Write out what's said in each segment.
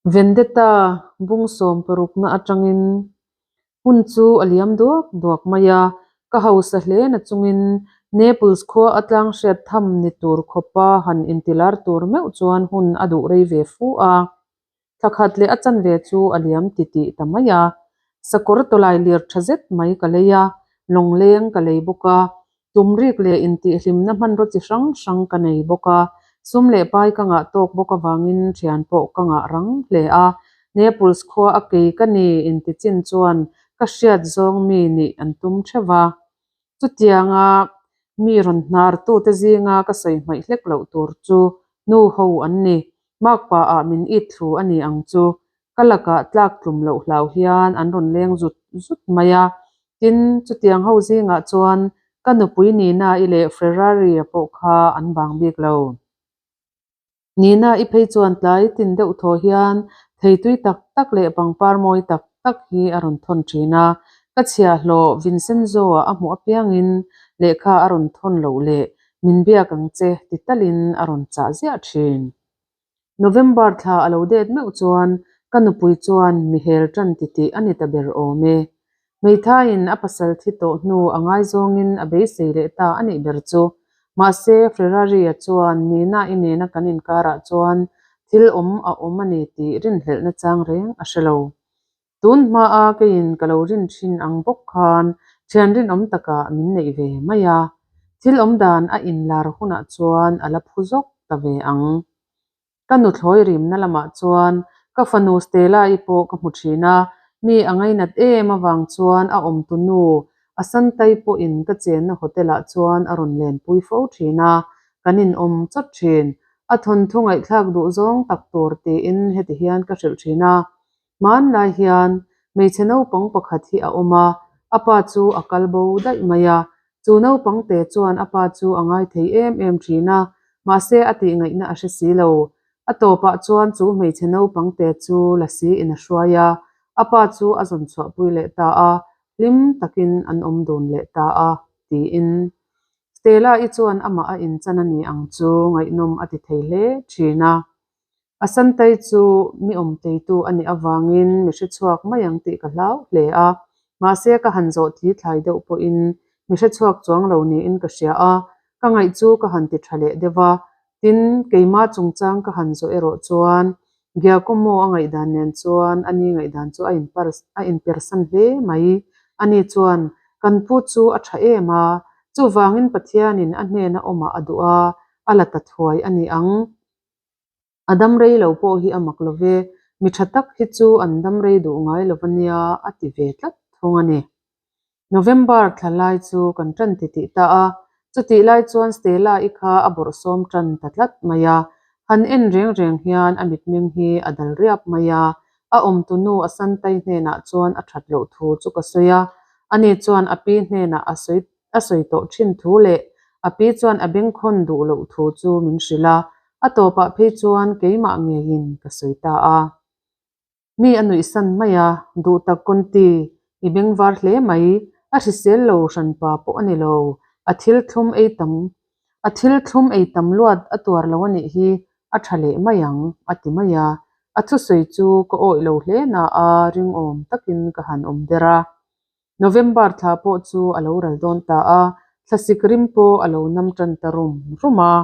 Vendetta bung sawmparukna atangin hun chu a liam duak duak mai a, ka hausa hle na chungin Naples khua a tlang hriat tham ni tur khawpa han intilar tur meuh chuan hun a duh rei ve fu a. Thla khat leh a chanve chu a liam titih ta mai a. Sakawr tawlai lir tha zet mai ka lei a, lawngleng ka lei bawk a, tumrik leh intihhlimna hmanraw chi hrang hrang ka nei bawk a. Sum leh pai ka ngah tawk bawk avangin thian pawh ka ngah rang hle a. Naples khua a kei ka ni intichin chuan ka hriat zawng mi nih an tum theuh va. Chutianga mi rawn hnartute zinga ka sawi hmaih hlek loh tur chu nu ho an ni. Makpa ah min it thlu a ni ang chu. Ka lakah tlak tlum loh hlau hian an rawn leng zut zut mai a. Tin, chutiang ho zingah chuan ka nupui Nina-i leh Ferrari-a pawh kha an bang bik lo. Nina i phei chuan tlai tin deuh thaw hian thei tui tak tak leh pangpar mawi tak tak hi a rawn thawn thin a, ka chhiahhlawh Vincenzo-a a hmuh apiangin lehkha a rawn thawn loh leh min biak ang che ti talin a rawn chah ziah thin. November thla a lo det meuh chuan ka nupui chuan mi hel tan titih a ni ta ber awm e. Hmeithaiin a pasal thi tawh hnu a ngaizawngin a beisei leh ta a nih ber chu. Mahse, Ferrari-a chuan Nina-i nena kan inkarah chuan thil awm a awm a ni tih rinhlelhna chang reng a hre lo. Tun hmaa keiin ka lo rin thin ang bawk khan thian rinawm takah min neih ve mai a. Thil awm dan a inlar hunah chuan a la phu zawk ta ve ang. Ka nuthlawi rimna lamah chuan ka fanu Stella-i pawh ka hmu thin a, mi a ngainat em avang chuan a awmtu nu Asantai pawhin ka chenna hotel-ah chuan a rawn lenpui fo thin a, kan inawm chawt thin. A thawnthu ngaihthlak duh zawng tak tur tiin heti hian ka hrilh thin a, Hmanlai hian hmeichhe naupang pakhat hi a awm a, a pa chu a kal bo daih mai a. Chu naupang te chuan a pa chu a ngai thei em em thin a, mahse a tih ngaihna a hre si lo. A tawpah chuan chu hmeichhe naupang te chu lasi in a hruai a, a pa chu a zawn chhuahpui leh ta a, hlim takin an awm dun leh ta a, tiin. Stella-i chuan amah a inchan a ni ang chu ngaihnawm a ti thei hle thin a. A Santai chu mi awmteitu a nih avangin mi hrechhuak mai ang tih ka hlau hle a, mahse ka han zawh thi thlai deuh pawhin mi hrechhuak chuang lo niin ka hria a, ka ngaih chu ka han ti tha leh deuh a. Tin, keimah chungchang ka han zawh erawh chuan Giacomo a ngaihdan nen chuan a ni ngaihdan chu a a inpersan hle mai. Ani chuan, Kan pu chu a tha em a, chuvangin Pathianin a hnena awmah a duh a, a la ta thuai a ni ang. A dam rei lo pawh hi a mak lo ve, mi tha tak hi chu an dam rei duh ngai lo ania a ti ve tlat thung a ni. November thla lai chu kan tan ti tih ta a, chutih lai chuan Stella-i kha a bawrhsawm tan ta tlat mai a, han en reng reng hian a mitmeng hi a dal riap mai a, a awmtunu a Santai hnenah chuan a that loh thu chu ka sawi a, ani chuan a pi hnenah a sawi A sawi tawh thin thu leh a pi chuan a bengkhawn duh loh thu chu min hrilh a, a tawpah phei chuan keimah ngeiin ka sawi ta a. Mi a nuihsan mai a, duh tak Conti, i bengvar hle mai, a hrisel lo hranpa pawh a ni lo, a thil thlum ei tam, a thil thlum ei tam luat a tuar lo a nih hi, a tha leh mai ang, a ti mai a. A thusawi chu ka awih lo hle na a, ringawm takin ka han awm der a. November thla pawh chu a lo ral dawn ta a, thlasik rim pawh a lo nam tan ta rum rum a.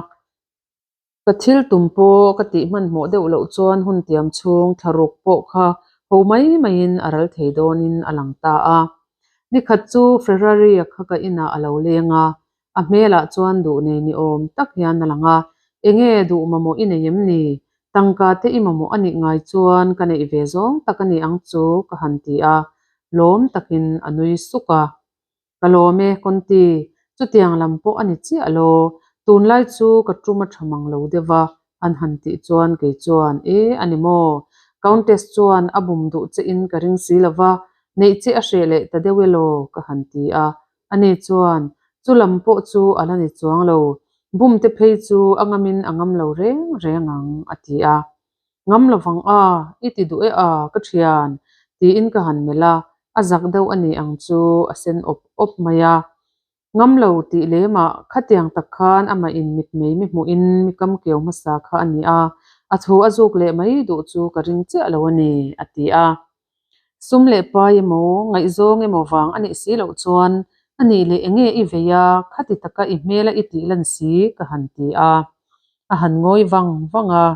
Ka thil tum pawh ka tih hmanhmawh deuh loh chuan hun tiam chhung thla ruk pawh kha ho mai maiin a ral thei dawnin a lang ta a. Nikhat chu Ferrari-a kha ka inah a lo leng a, a hmelah chuan duh nei ni awm tak hian a lang a, Enge duh mamawh i nei em ni? Tangka te i mamawh a nih ngai chuan ka neih ve zawng tak a ni ang chu ka han ti a, lawm takin a nui suk a. Ka lawm e Conti, chutiang lam pawh a ni chiah lo, tunlai chu ka tum a tha mang lo deuh a, an han tih chuan kei chuan E a ni maw? Countess chuan a bum duh che in ka ring si lo va, neih che a hreh leh ta deuh elaw ka han ti a, Ani chuan, Chu lam pawh chu a la ni chuang lo, bum te phei chu a ngamin a ngam lo reng reng ang, a ti a. Ngam lo vang a, i ti duh e a, ka thian, tiin ka han melh a, a zak deuh a ni ang chu a sen awp awp mai a. Ngam lo tih lemah khatiang tak khan amah in mitmei mi hmuhin mi kam keu hmasa kha a ni a, A thu a zuk leh mai duh chu ka ring chiah lo a ni, a ti a. Sum leh pai emaw, ngaihzawng emaw vang a nih si loh chuan a nih leh enge i vei a, khati taka i hmela i tih lan si, ka han ti a. A han ngawi vang vang a.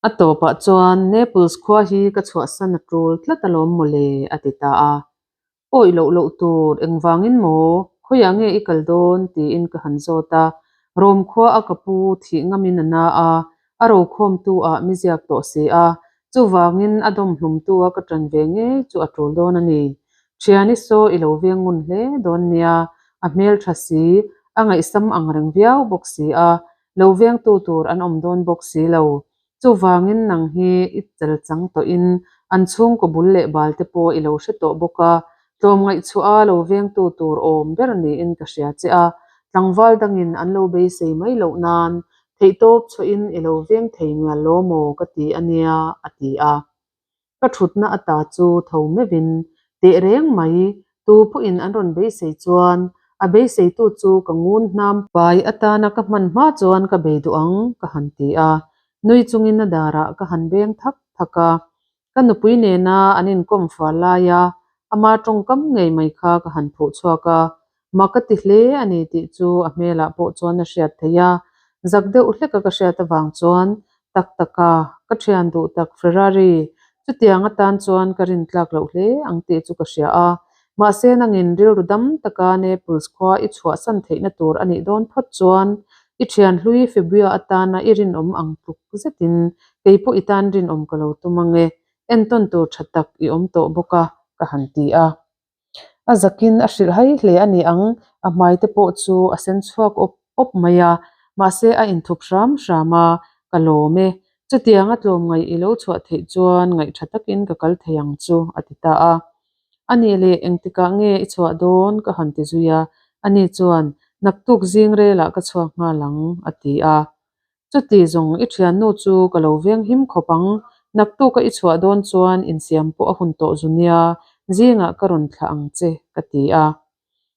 A tawpah chuan Naples khua hi ka chhuahsan a tul tlat alawm mawle, a ti ta a. Awih loh loh tur engvangin maw, khawiah nge i kal dawn? tiin ka han zawt a. Rome khua a ka pu thih ngamin a na a, a rokhawmtu ah mi ziak tawh si a, chuvangin a dawm hlumtu a ka ṭan ve ngei chu a tul dawn a ni. Thiani saw i lo veng ngun hle dawn nia, a hmelṭha si, a ngaihsam ang reng viau bawk si a, Lo vengtu tur an awm dawn bawk si lo. Chuvangin nang hi i chal chang tawhin an chhungkaw bul leh bal te pawh i lo hre tawh bawk a, tlawmngaih chhuah a lo vengtu tur awm ber niin ka hria che a, tlangval dangin an lo beisei mai loh nan theihtawp chhuahin i lo veng thei mial lo maw ka ti a nia, a ti a. Ka thutna ata chu tho meuhin, Teh reng mai, tu pawhin an rawn beisei chuan a beiseitu chu ka ngun hnam pai atana ka hman hma chuan ka bei duh ang, ka han ti a. Nui chungin a darah ka han beng thak thak a. Ka nupui nena an inkawm fal laia ama tawngkam ngei mai kha ka han phuh chhuak a. Mak ka ti hle a ni tih chu a hmelah pawh chuan a hriat theih a, zak deuh hleka ka hriat avang chuan tak taka ka thian duh tak Ferrari chutiang atan chuan ka rin tlak loh hle ang tih chu ka hria a, mahse nangin rilru dam taka Naples khua i chhuahsan theihna tur a nih dawn phawt chuan i thian hlui Febua atana i rinawm ang tluk zetin kei pawh i tan rinawm ka lo tum ange, entawn tur tha tak i awm tawh bawk a, ka han ti a. A zakin a hrilh hai hle a ni ang, a hmai te pawh chu a sen chhuak awp awp mai a, mahse a inthup hram hram a, ka lawm e, chutiang a tlawmngaih i lo chhuah theih chuan ngaih tha takin ka kal thei ang chu, a ti ta a. A nih leh engtikah nge i chhuah dawn? ka han ti zui a, ani chuan, Naktuk zing relah ka chhuak nghal ang, a ti a. Chuti zawng i thiannu chu ka lo veng him khawp ang, naktuka i chhuah dawn chuan insiam pawh a hun tawh zu nia, zingah ka rawn thlah ang che, ka ti a.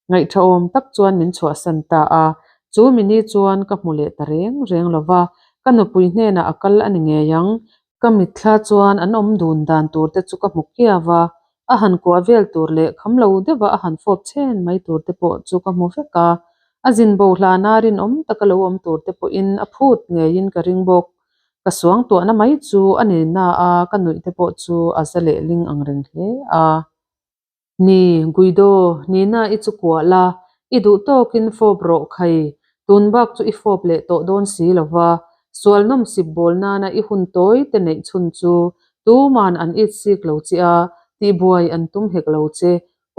Ngaihthahawm tak chuan min chhuahsan ta a, chu mini chuan ka hmu leh ta reng reng lo va, ka nupui hnenah a kal a ni ngei ang. Ka mitthla chuan an awm dun dan tur te chu ka hmu kiau a, a han kuah vel tur leh kham lo deuha a han fawp chhen mai tur te pawh chu ka hmu vek a. A zin bo hlana rinawm taka lo awm tur te pawhin a phut ngeiin ka ring bawk. Ka suang tuahna mai chu a ni na a, ka nuih te pawh chu a za lehling ang reng hle a. Ni, Guido, Nina i chu kuah la, i duh tawkin fawp rawh khai, tun bak chu i fawp leh tawh dawn si lo va, sual nawm sip bawl nana i hun tawi te neih chhun chu tuman an it sik lo che a, tihbuai an tum hek lo che.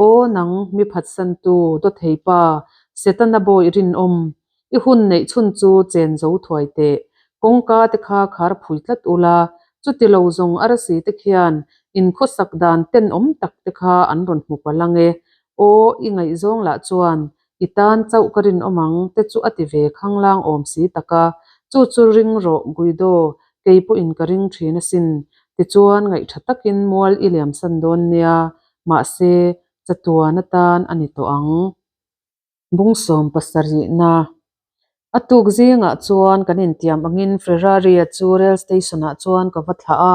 Aw nang, mi phatsantu, dawthei pa, Setana bawi rinawm, i hun neih chhun chu chen zo thuai teh. Kawngka te kha khar phui tlat ula, chuti lo zawng arsi te khian in khawsak dan tenawm tak te kha an rawn hmu palh ang e. Aw, i ngaihzawng lah chuan i tan chauh ka rinawm ang te chu a ti ve khanglang awm si tak a, chu chu ring rawh Guido, kei pawhin ka ring thin asin, tichuan ngaihtha takin mual i liamsan dawn nia, mahse, chatuan atan a ni tawh ang. Bung 70na. A tuk zingah chuan kan intiam angin Ferrari-a chu rail station-ah chuan ka va thlah a,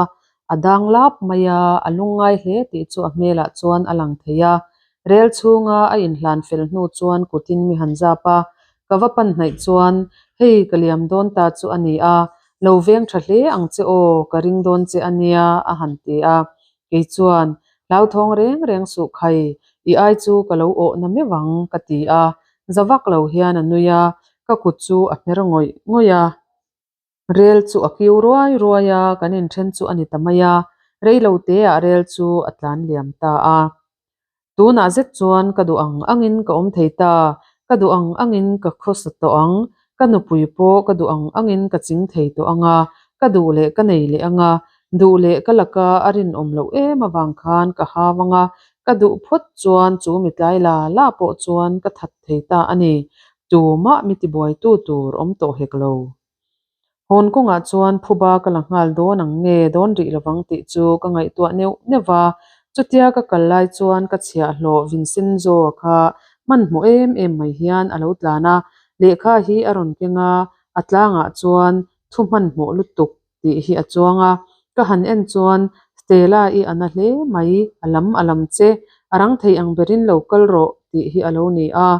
a dang lap mai a, a lungngai hle tih chu a hmelah chuan a lang thei a. Rail chhunga a inhlan fel hnu chuan kutin mi han zap a, ka va pan hnaih chuan, Hei ka liam dawn ta chu a ni a, lo veng tha hle ang che aw, ka ring dawn che a nia, a han ti a. Kei chuan, Hlauthawng reng reng suh khai, i ai chu ka lo awh na meuh ang, ka ti a. Za vak lo hian a nui a, ka kut chu a hmer ngawih ngawih a. Rel chu a kiu ruai ruai a, kan inthen chu a ni ta mai a, rei lo teah rel chu a tlan liam ta a. Tunah zet chuan ka duh ang angin ka awm thei ta, ka duh ang angin ka khawsa tawh ang, ka nupui pawh ka duh ang angin ka ching thei tawh ang a, ka duh leh ka nei leh ang a, duh leh ka laka a rinawm loh em avang khan ka hau ang a, ka duh phawt chuan chu mitlai la la pawh chuan ka that thei ta a ni, tumah mi tibuaitu tur awm tawh hek lo. Hawn kawngah chuan phuba ka la nghal dawn ang nge dawn rih lovang tih chu ka ngaihtuah neuh neuh va, chutia ka kal lai chuan ka chhiahhlawh Vincenzo kha hmanhmawh em em mai hian a lo tlan a, lehkha hi a rawn keng a, a tlangah chuan thu hmanhmawh lutuk. tih hi a chuang a. Ka han en chuan Stella-i a na hle mai, a lam a lam che, a rang thei ang berin lo kal rawh tih hi a lo ni a.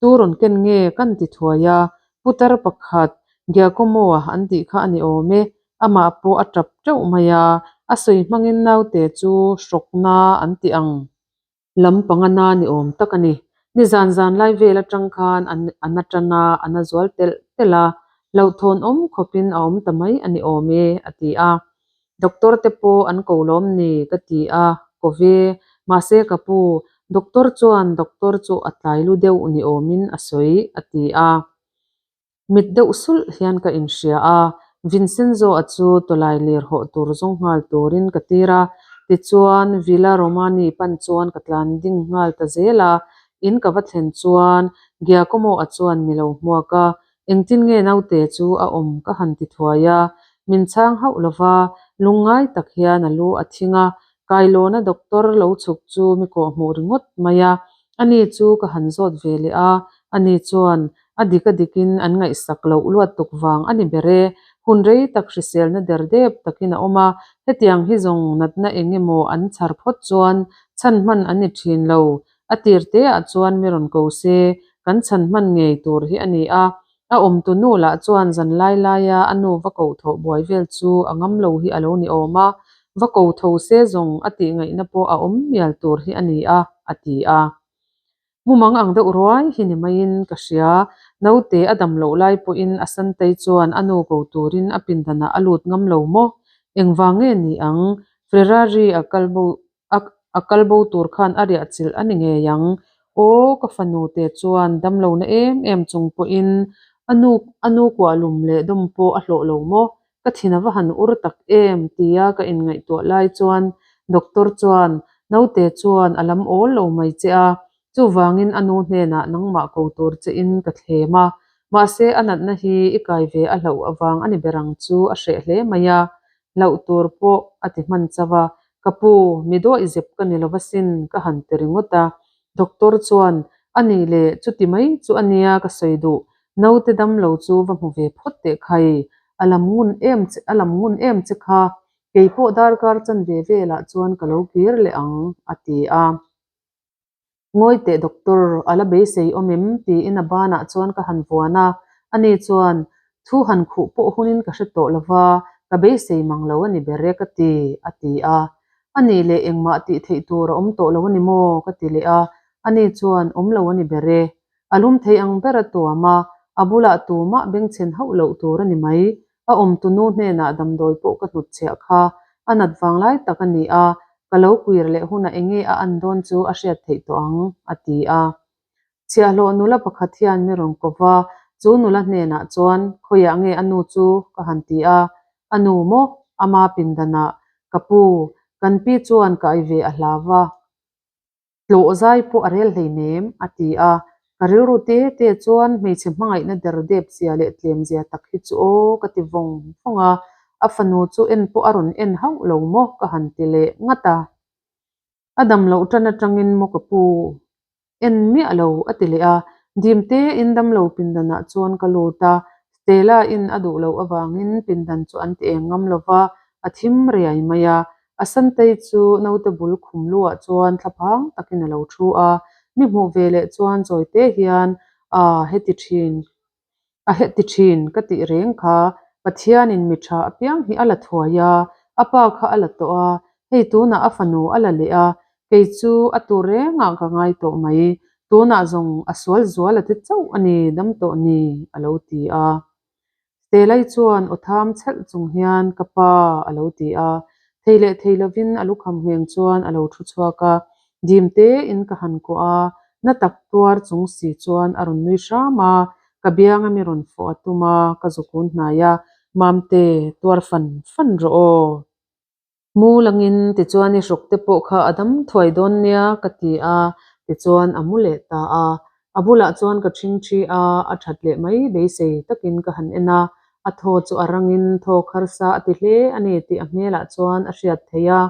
Tu rawn ken nge kan ti thuai a, putar pakhat Giacomo-a an tih kha a ni awm e, amah pawh a tap teuh mai a, a sawi hmangin naute chu hrawkna an ti ang. Lam panga na ni awm tak a ni. Nizan zan lai vel atang khan a na tan a, a na zual telh telh a, hlauhthawn awm khawpin a awm ta mai a ni awm e, a ti a. Doctor te pawh an ko lawm ni ka ti a, ko ve. Mahse ka pu, doctor chuan doctor chu a tlai lu deuh ni awmin a sawi, a ti a. Mit deuh sulh hian ka inhria a, Vincenzo-a chu tawlai lir hawh tur zawng nghal turin ka tir a, tichuan Villa Romani pan chuan ka tlan ding nghal ta zel a, in ka va thlen chuan Giacomo-a chuan mi lo hmuak a, engtin nge naute chu a awm ka han ti thuai a, min chhang hauh lova lungngai tak hian a lu a thing a, Kailawna doctor lo chhuk chu mi kawhhmuh ringawt mai a, ani chu ka han zawt ve leh a, ani chuan A dik a dikin an ngaihsak loh luat tuk vang a ni ber e. Hun rei tak hriselna der dep takin a awm a, hetiang hi zawng natna eng emaw an chhar phawt chuan chhan hman an ni thin lo. A tir teah chuan mi rawn ko se, kan chhan hman ngei tur hi a ni a. A awmtu nu lah chuan zan lai laia a nu va koh thawh buai vel chu a ngam lo hi a lo ni awm a, va ko tho se zawng a tih ngaihna pawh a awm mial tur hi a ni a, a ti a. Mumang ang deuh ruai hi ni maiin ka hria. Naute a dam loh lai pawhin a Santei chuan a nu ko turin a pindanah a lut ngam lo maw? Engvang nge ni ang? Ferrari a kal bo a kal bo tur khan a riah chilh a ni ngei ang. Aw ka fanu te chuan dam lo na em em chung pawhin a nu a nu kuah lum leh dawm pawh a hlawh lo maw? Ka thin a va han ur tak em? tia ka inngaihtuah lai chuan doctor chuan naute chuan a lam awl lo mai che a, chuvangin a nu hnenah nangmah ko tur che in ka thlem a, mahse a natna hi i kai ve a hlauh avang a ni ber ang chu a hreh hle mai a, hlauh tur pawh a ti hman chauh a, ka pu, mi dawih zep ka ni lo va sin ka han ti ringawt a, doctor chuan a nih leh chuti mai chu a nia ka sawi duh, naute damlo chu va hmu ve phawt teh khai, A lam ngun em che, a lam ngun em che kha, kei pawh darkar chanve velah chuan ka lo kir leh ang, a ti a. Ngawi teh doctor, a la beisei awm em? tiin a banah chuan ka han vuan a. Ani chuan, Thu han khuh pawh hunin ka hre tawh lo va, ka beisei mang lo a ni ber e ka ti, a ti a. A nih leh engmah tih theih tur a awm tawh lo a ni maw? ka ti leh a. Ani chuan, Awm lo a ni ber e. A lum thei ang ber a tuam a, a bulah tumah bengchhen hauh loh tur a ni mai. A awmtu nu hnenah damdawi pawh ka hnutchhiah kha a nat vang lai tak a ni a, ka lo kuir leh hunah enge a an dawn chu a hriat theih tawh ang, a ti a. Chhiahhlawh nula pakhat hian mi rawn ko va, chu nula hnenah chuan, Khawiah nge a nu chu? ka han ti a. A nu maw? Ama pindanah, Ka pu, kan pi chuan ka ai ve a hlau va. Tlawh zai pawh a rel hleinem, a ti a. Ka rilru te te chuan hmeichhe hmangaihna der dep zia leh tlem zia tak hi chu aw ka ti vawng vawng a. A fanu chu en pawh a rawn en hauh lo maw ka han ti leh ngat a. A dam loh tan atangin maw ka pu en miah lo a ti leh a. Dim tein damlo pindanah chuan ka lut a. Stella in a duh loh avangin pindan chu an ti eng ngam lo va, a thim riai mai a. A Santei chu naute bul khum luah chuan thlaphang takin a lo thu a, mi hmuh ve leh chuan chawi te hian, A heti thin, a heti thin ka tih reng kha, Pathianin mi tha apiang hi a la thuai a, a pa kha a la tawh a, hei tunah a fanu a la leh a, kei chu a tur rengah ka ngai tawh mai, tunah zawng a sual zual a ti chauh a ni dam tawh ni, a lo ti a. Stelai chuan aw tham chhelh chung hian ka pa a lo ti a, thei leh thei lovin a lukham ngheng chuan a lo thu chhuak a, dim tein ka han kuah a, na tak tuar chung si chuan a rawn nui hram a, ka bianga mi rawn fawh a tum a, ka zukun hnai a, Mamte, tuar fan fan rawh aw. Mu langin tichuan i hruk te pawh kha a dam thuai dawn nia ka ti a, tichuan a mu leh ta a. A bulah chuan ka ṭhingṭhi a, a ṭhat leh mai beisei takin ka han en a, a thaw chu a rangin thawk harsa a ti hle a ni tih a hmelah chuan a hriat theih a.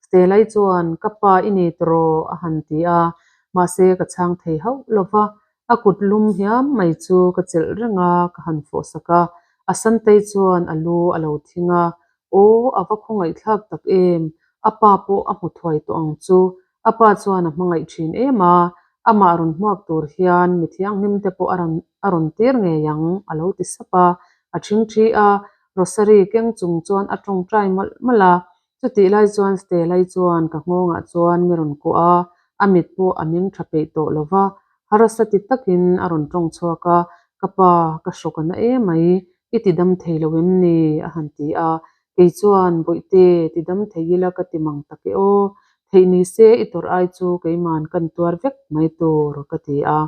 Stelai chuan ka pa i ni tawh a han ti a, mahse ka chhang thei hauh lo va, A kut lum hiam mai chu ka chelh reng a, ka han fawh sak a. Asantei chuan a lu a lo thing a, Aw, a va khawngaihthlak tak em! A pa pawh a hmu thuai tawh ang chu. A pa chuan a hmangaih thin em a, amah rawn hmuak tur hian mi thianghlim te pawh a rawn a rawn tir ngei ang, a lo ti sap a. A thingthi a, rosary keng chung chuan a tawngtai mawlh mawlh a. Chutih lai chuan Stella-i chuan ka nghawngah chuan mi rawn kuah a, a mit pawh a meng tha peih tawh lo va. Harasa ti takin a rawn tawng chhuak a, Ka pa, ka hrawk a na emai, i ti dam thei lo em ni? a han ti a. Kei chuan, Bawihte, ti dam thei ila ka ti mang tak e aw. Theih ni se i tawrh ai chu keiman kan tuar vek mai tur, ka ti a.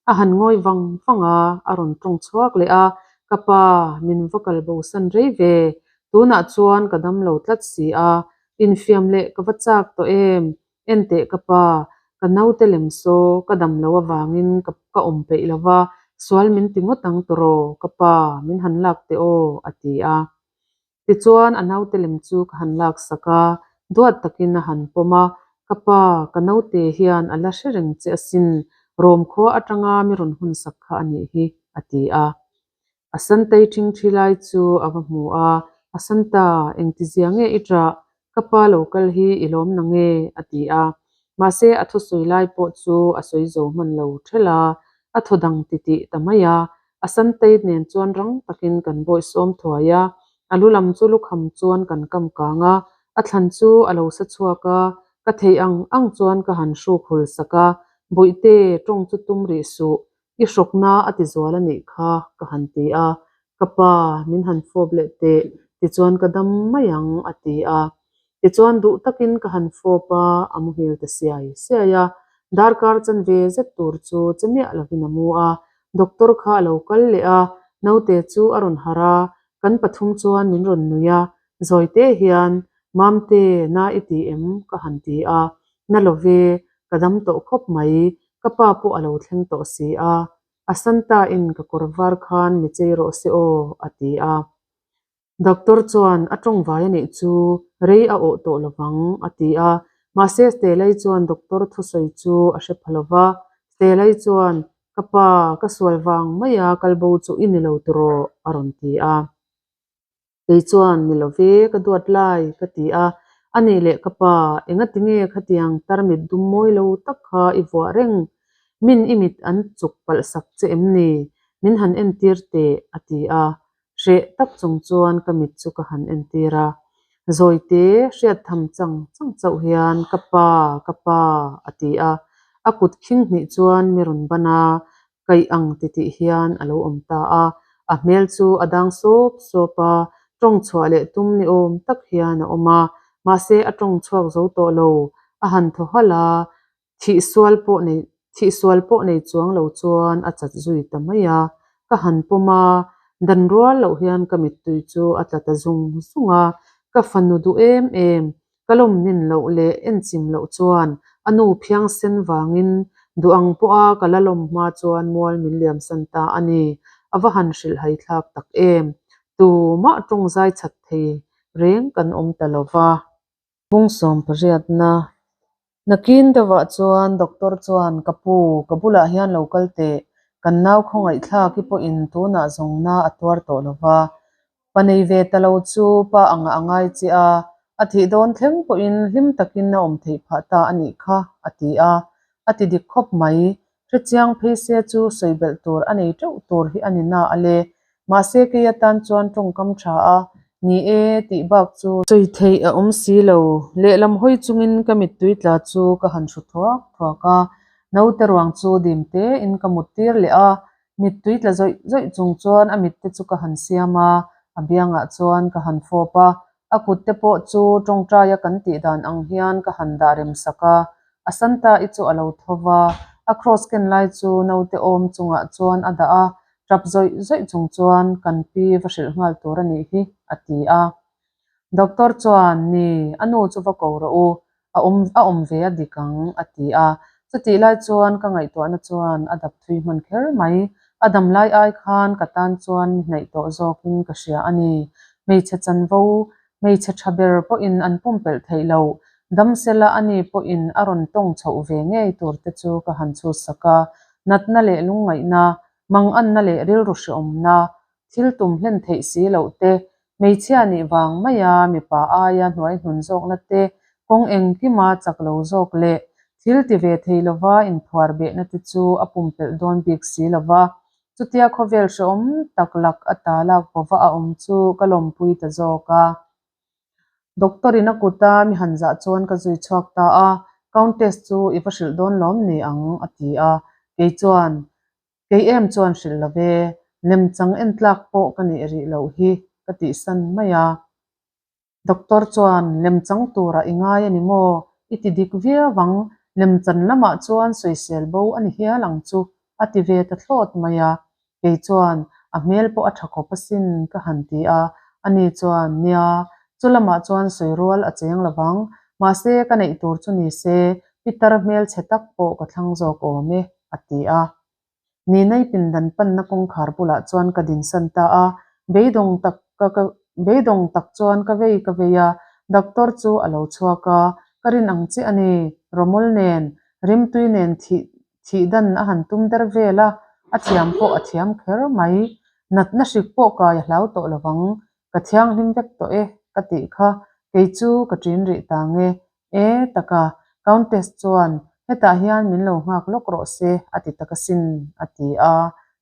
A han ngawi vang vang a, a rawn tawng chhuak leh a, Ka pa, min va kal bo san rei ve, tunah chuan ka dam lo tlat si a, infiam leh ka va chak tawh em? Enteh ka pa, ka naute lem saw, ka dam lo avangin ka ka awm peih lo va, sual min ti ngawt ang tawraw, ka pa, min han lak teh aw, a ti a. Tichuan a naute lem chu ka han laksak a, duat takin a han pawm a, Ka pa, ka naute hian a la hre reng che asin, Rom khua atanga mi rawn hunsak kha a nih hi, a ti a. A santei ṭhingṭhi lai chu a va hmu a, A santa, engtizia nge i ṭah? Ka pa lo kal hi i lawm na nge? a ti a. Mahse a thusawi lai pawh chu a sawi zo hman lo ṭhelh a, a thaw dang titih ta mai a. A santei nen chuan rang takin kan bawih sawm thuai a, a lu lam chu lukham chuan kan kam kang a, a thlan chu a lo sa chhuak a, ka theih ang ang chuan ka han hruk hul sak a, Bawihte, tawng chu tum rih suh, i hrawkna a ti zual a nih kha, ka han ti a, Ka pa, min han fawp leh teh, tichuan ka dam mai ang, a ti a. Tichuan duh takin ka han fawp a, a muhil ta siai siai a. Darkar chanve zet tur chu che miah lovin a mu a. Doctor kha a lo kal leh a, naute chu a rawn harh a, kan pathum chuan min rawn nui a, zawite hian, Mamte, na i ti em? ka han ti a. Na lo ve, ka dam tawh khawp mai, ka pa pawh a lo thleng tawh si a. A Santa in ka kawr var khan mi chei rawh se aw, a ti a. Doctor chuan a tawngvai a nih chu rei a awh tawh lovang, a ti a. Mahse Stelai chuan doctor thusawi chu a hre pha lova. Stelai chuan, Ka pa, ka sual vang maia kalbo chu i ni lo tawh, a rawn ti a. Kei chuan, Ni lo ve, ka duat lai, ka ti a. A nih leh ka pa, engati nge khatiang tarmit dum mawi lo tak kha i vuah reng? Min i mit an chuk palh sak che em ni? Min han entir teh, a ti a. Hreh tak chung chuan ka mit chu ka han entir a. Zawite, hriat tham chang chang chauh hian, Ka pa, ka pa, a ti a. A kut khing hnih chuan mi rawn ban a, kaih ang titih hian a lo awm ta a. A hmel chu a dang sawp sawp a, tawng chhuah leh tum ni awm tak hian a awm a. Mahse a tawng chhuak zo tawh lo, a han thaw halh a, thih sual pawh nei thih sual pawh nei chuang lo chuan a chat zui ta mai a. Ka han pawm a, dan rual loh hian ka mittui chu a tla ta zung zung a, ka fanu duh em em, Ka lawmnin loh leh enchim loh chuan a nu phiang sen vangin duh ang pawha ka la lawm hma chuan mual min liamsan ta a ni. A va han hrilhhai thlak tak em! Tumah tawng zai chhat thei reng kan awm ta lo va. Bung sawm pariatna Nakin deuhah chuan doctor chuan ka pu, ka bulah hian lo kal teh, kan nau khawngaihthlak i pawhin tunah zawngna a tuar tawh lo va, Pa nei ve ta lo chu pa angah a ngai che a, a thih dawn thleng pawhin hlim takin a awm theih phah ta a nih kha, a ti a. A ti dik khawp mai. Hrechiang phei se chu sawi belh tur a nei teuh tur hi a ni na a le. Mahse kei atan chuan tawngkam tha a ni e tih bak chu sawi theih a awm si lo. Lehlam hawi chungin ka mittui tla chu ka han hru thuak thuak a, naute ruang chu dim tein ka mut tir leh a, Mittui tla zawih zawih chung chuan a mitte chu ka han siam a, a biangah chuan ka han fawp a, a kutte pawh chu tawngtaia kan tih dan ang hian ka han dah rem sak a. A Santa-i chu a lo tho va, a cross ken lai chu naute awm chungah chuan a dah a, tap zawih zawih chung chuan kan pi va hrilh nghal tur a nih hi, a ti a. Doctor chuan, Ni, a nu chu va ko rawh u, a awm a awm ve a dik ang, a ti a. Chutih lai chuan ka ngaihtuahna chuan a dap thui hman kher mai. A dam lai ai khan ka tan chuan mi hnaih tawh zawkin ka hria a ni. Hmeichhe chanvo, hmeichhe tha ber pawhin an pumpelh theih loh. Damsela a ni pawhin a rawn tawng chhoh ve ngei tur te chu ka han chhutsak a. Natna leh lungngaihna, manganna leh rilru hreawmna. thil tum hlen theih si loh te, hmeichhia nih vang maia mipa aia hnuaihnun zawkna te, kawng engkima chak lo zawk leh thil ti ve thei lova inphuar behna te chu a pumpelh dawn bik si lova. Chutia khawvel hrehawm tak lak ata lak bova a awm chu ka lawmpui ta zawk a. Doctor in a kuta mi han zah chuan ka zui chhuak ta a, Countess chu i va hrilh dawn lawm ni ang a ti a, kei chuan, Kei em chuan hrilh lo ve, lemchang entlak pawh ka nih rih loh hi ka tihsan mai a. Doctor chuan, Lemchang turah i ngai a ni maw? I ti dik viau ang, lemchan lamah chuan sawisel bo a ni hial ang chu, a ti ve ta thlawt mai a. Kei chuan, A hmel pawh a tha khawp asin, ka han ti a. Ani chuan, Nia, chu lamah chuan sawi rual a cheng lo vang. Mahse, ka neih tur chu ni se, pitar hmel chhe tak pawh ka thlang zawk awm e, a ti a. Ninai pindan panna kawngkhar bulah chuan ka dinsan ta a, beidawng tak ka ka beidawng tak chuan ka vei ka vei a, doctor chu a lo chhuak a, ka rin ang che a ni, rawmawl nen, rimtui nen thih thih dan a han tum der vel a, a thiam pawh a thiam kher mai, natna hrik pawh kai a hlau tawh lovang, ka thianghlim vek tawh e ka tih kha, kei chu ka ṭin rih ta nge, E taka, Countess chuan hetah hian min lo nghak lawk rawh se a ti tak asin a ti a,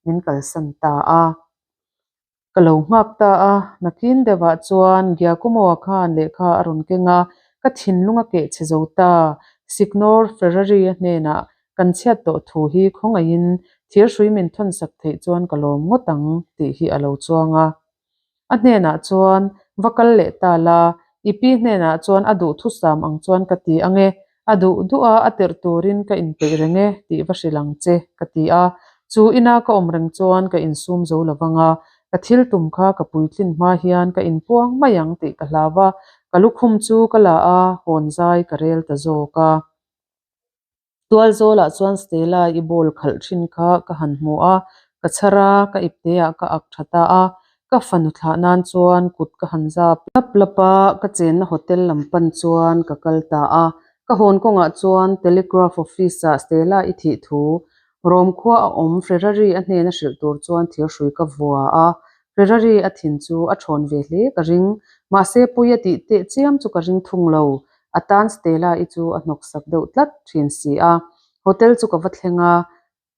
min kalsan ta a. Ka lo nghak ta a, nakin deuhah chuan Giacomo-a khan lehkha a rawn keng a, ka thinlung a keh chhe zo ta. Signor Ferrari-a hnenah kan chhiat tawh thu hi khawngaihin thirhrui min thawnsak theih chuan ka lawm ngawt ang tih hi a lo chuang a. A hnenah chuan, Va kal leh ta la, i pi hnenah chuan a duhthusam ang chuan ka ti ang e, a duh duh a, a tirh turin ka inpeih reng e tih va hrilh ang che, ka ti a. Chu ina ka awm reng chuan ka insum zo lo vang a, ka thil tum kha ka puitlin hma hian ka inpuang mai ang tih ka hlau a, ka lukhum chu ka la a, hawn zai ka rel ta zawk a. Tualzawlah chuan Stella i ball khalh thin kha ka han hmu a, ka chhar a, ka ipteah ka ak tha ta a, ka fanu thlah nan chuan kut ka han zap lap lap a, ka chenna hotel lam pan chuan ka kal ta a, ka hawn kawngah chuan Telegraph office ah Stella i thih thu Rom khua a awm Ferrari a hnena hrilh tur chuan thirhrui ka vua a, Ferrari a thin chu a thawn ve hle ka ring, mahse pui a tih teh chiam chu ka ring thung lo, a tan Stella i chu a hnawksak deuh tlat thin si a. Hotel chu ka va thleng a,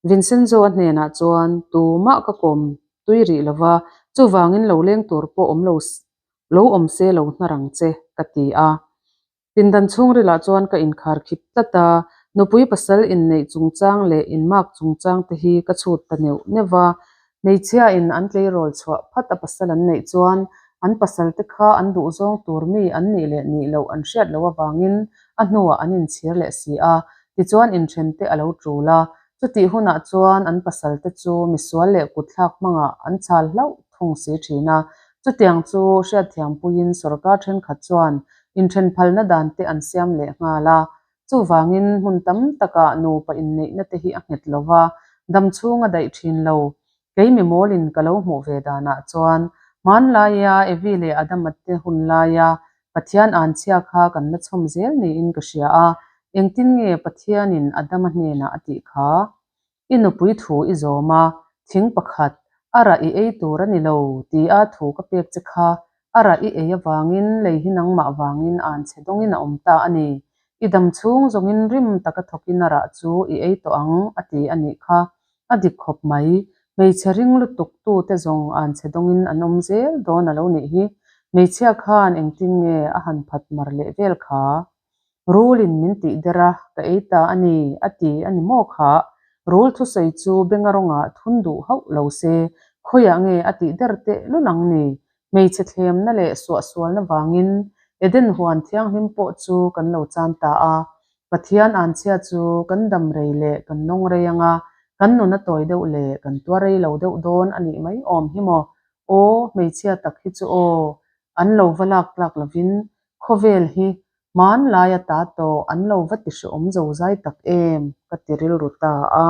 Vincenzo a hnenah chuan tumah ka kawm tui rih lo va, chuvangin lo leng tur pawh awm lo lo awm se lo hnar ang che ka ti a. Pindan chhungrilah chuan ka inkhar khip tlat a, nupui pasal inneih chungchang leh inmak chungchang te hi ka chhut ta neuh neuh va. Hmeichhiain an tleirawl chhuah phat a pasal an neih chuan an pasal te kha an duhzawng tur mi an nih leh nih loh an hriat loh avangin a hnuah an inchhir leh si a, tichuan inthen te a lo tul a. Chutih hunah chuan an pasal te chu misual leh kutthlak hmangah an chhal hlauh thung si thin a. Chutiang chu hriatthiampuiin sorkar thenkhat chuan inthen phalna dan te an siam leh nghal a. Chuvangin hmun tam takah nupa inneihna te hi a nghet lo va, dam chhung a daih thin lo. Kei mi mawlin ka lo hmuh ve danah chuan hmanlaia Evi leh Adama te hun laia Pathian anchhia kha kan la chhawm zel niin ka hria a, engtin nge Pathianin Adama hnenah a tih kha? I nupui thu i zawm a, thing pakhat, a rah i ei tur a ni lo tia thu ka pek che kha, a rah i ei avangin lei hi nangmah vangin anchhe dawngin a awm ta a ni. I dam chhung zawngin rim taka thawkin a rah chu i ei tawh ang a ti a nih kha. A dik khawp mai. Hmeichhe ring lutuk tute zawng anchhe dawngin an awm zel dawn a lo nih hi. Hmeichhia khan engtin nge a han phat mar leh vel kha? Rulin min tih der a, ka ei ta a ni, a ti a ni maw khah? Rul thusawi chu benga rawngah thun duh hauh lo se, khawiah nge a tih der teh lul ang ni? Hmeichhe thlemna leh suahsualna vangin Eden huan thianghlim pawh chu kan lo chan ta a. Pathian anchhia chu kan dam rei leh kan nawng rei ang a, kan nun a tawi deuh leh kan tuar rei lo deuh dawn a nih mai awm hi maw? Aw, hmeichhia tak hi chu aw, an lo va lak tlak lovin khawvel hi hmanlai a ta tawh an lo va ti hrehawm zozai tak em ka ti rilru ta a.